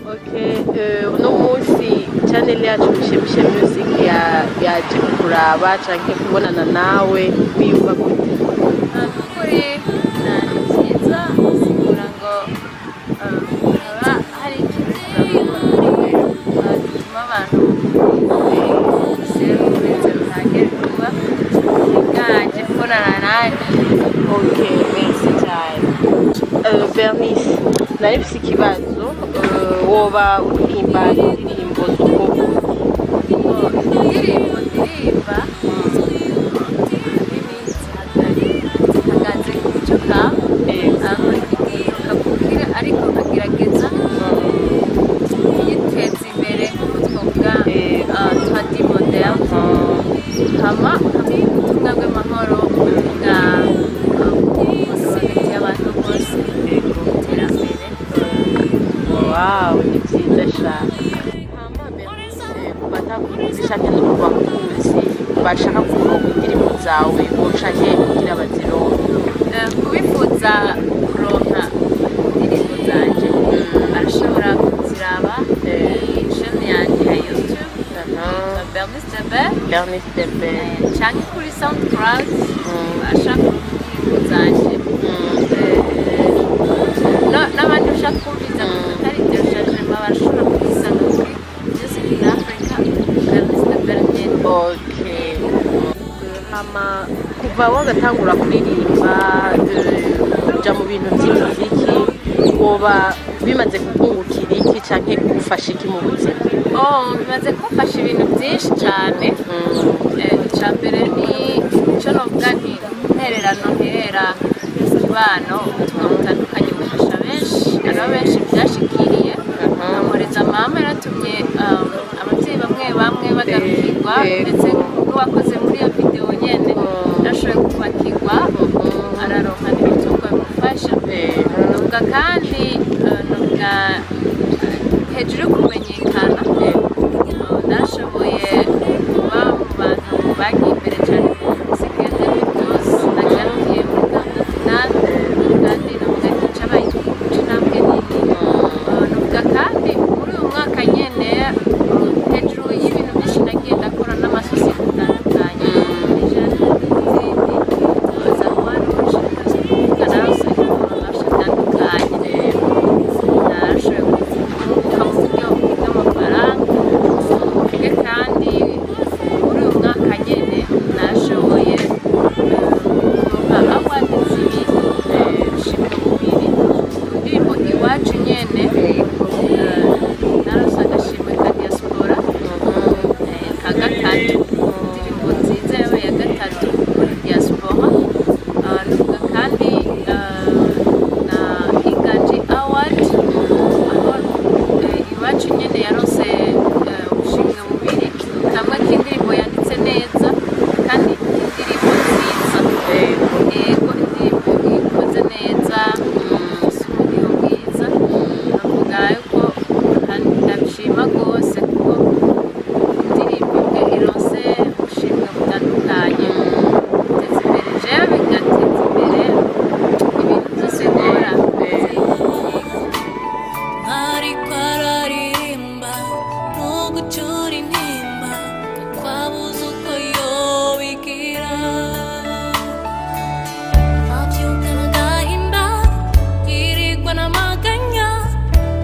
Okay, uno munsi channel yacu Mishemishe Music yaje kukuraba canke kubonana nawe, wiyumva gute? Nukuri ni byiza, bisigura ngo haba hari ikintu turakora gituma abantu bose ntangere kuba biganje kubonana nanjye. Okay, merci cyane. Bernice, nari mfise ikibazo, woba uririmba indirimbo z'ubwoko? Indirimbo ndirimba nini zihagaze ku mico kama, kavukire, ariko nkagerageza kuyiteza imbere nk'uko twavuga tradi moderne, hama ubutumwa bw'amahoro, ubutumwa bw'urukundo hagati y'abantu bose, iterambere. Wow, ni byiza cyane. Hama Bernice, ku batakuzi canke no ku bakuzi bashaka kuronka indirimbo zawe, boca he kugira bazironke? Kubifuza kuronka indirimbo zanje arashobora kuziraba kuri chaîne yanjye ya YouTube yitwa Bernice Debel. Bernice Debel. Canke kuri SoundCloud bashaka kumva indirimbo zanje. N'abandi bashaka kumviriza atari téléchargement barashobora kuzisanga kuri Music in Africa, Bernice Debel nyene. Okay. Hama kuva wagatangura kuririmba, kuja mu bintu vy'imiziki, woba bimaze kukungukira iki canke kugufasha iki mu buzima? Oh, bimaze kumfasha ibintu byinshi cyane. Icya mbere ni icyo novuga nti intererano nterera umubano, ubutumwa butandukanye bufasha benshi, hariho benshi byashikiriye. Nkamureza mama yaratumye ababyeyi bamwe bamwe bagarukirwa, ndetse n'uwakoze muri iyo videwo nyene yarashoboye kubakirwa, araronka n'ibitungwa bimufasha. Novuga kandi novuga hejuru yo kumenyekana, narashoboye kuba mu bantu bagiye imbere cyane muri muziki ya 2012, nagarukiye muri quart de finale, kandi novuga ko cabaye intambwe nini. Novuga kandi muri uyu mwaka nyene, hejuru y'ibintu byinshi nagiye ndakora n'amasosiyete atandukanye n'izindi za Croix Rouge, narose amamarché atandukanye, narashoboye kunguka mu buryo bw'amafaranga. Mvuge kandi muri uyu mwaka nyene nashoboye kuronka award zibiri, ubushimwe bubiri ku ndirimbo Iwacu nyene. Narose agashimwe ka diaspora ka gatatu, indirimbo nziza yabaye ya gatatu muri diaspora. Nuvuga kandi na Inganji Award, aho Iwacu nyene yaronse ubushimwe bubiri, kamwe k'indirimbo yanditse neza kandi indirimbo nziza. Yego, indirimbo ikoze neza, ifise umudiho mwiza. Navuga yuko kandi ndabishima rwose kuko indirimbo imwe ironse ubushimwe butandukanye, biteza imbere jewe, bigateza imbere ibintu byose nkora. Ariko araririmba no gucura intimba twabuze uko yobigira, abyukana agahinda, yirirwa n'amaganya,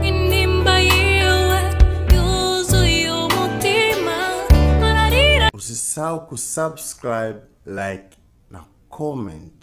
intimba yiwe yuzuye umutima, ararira. Usisahau kusubscribe, like na comment.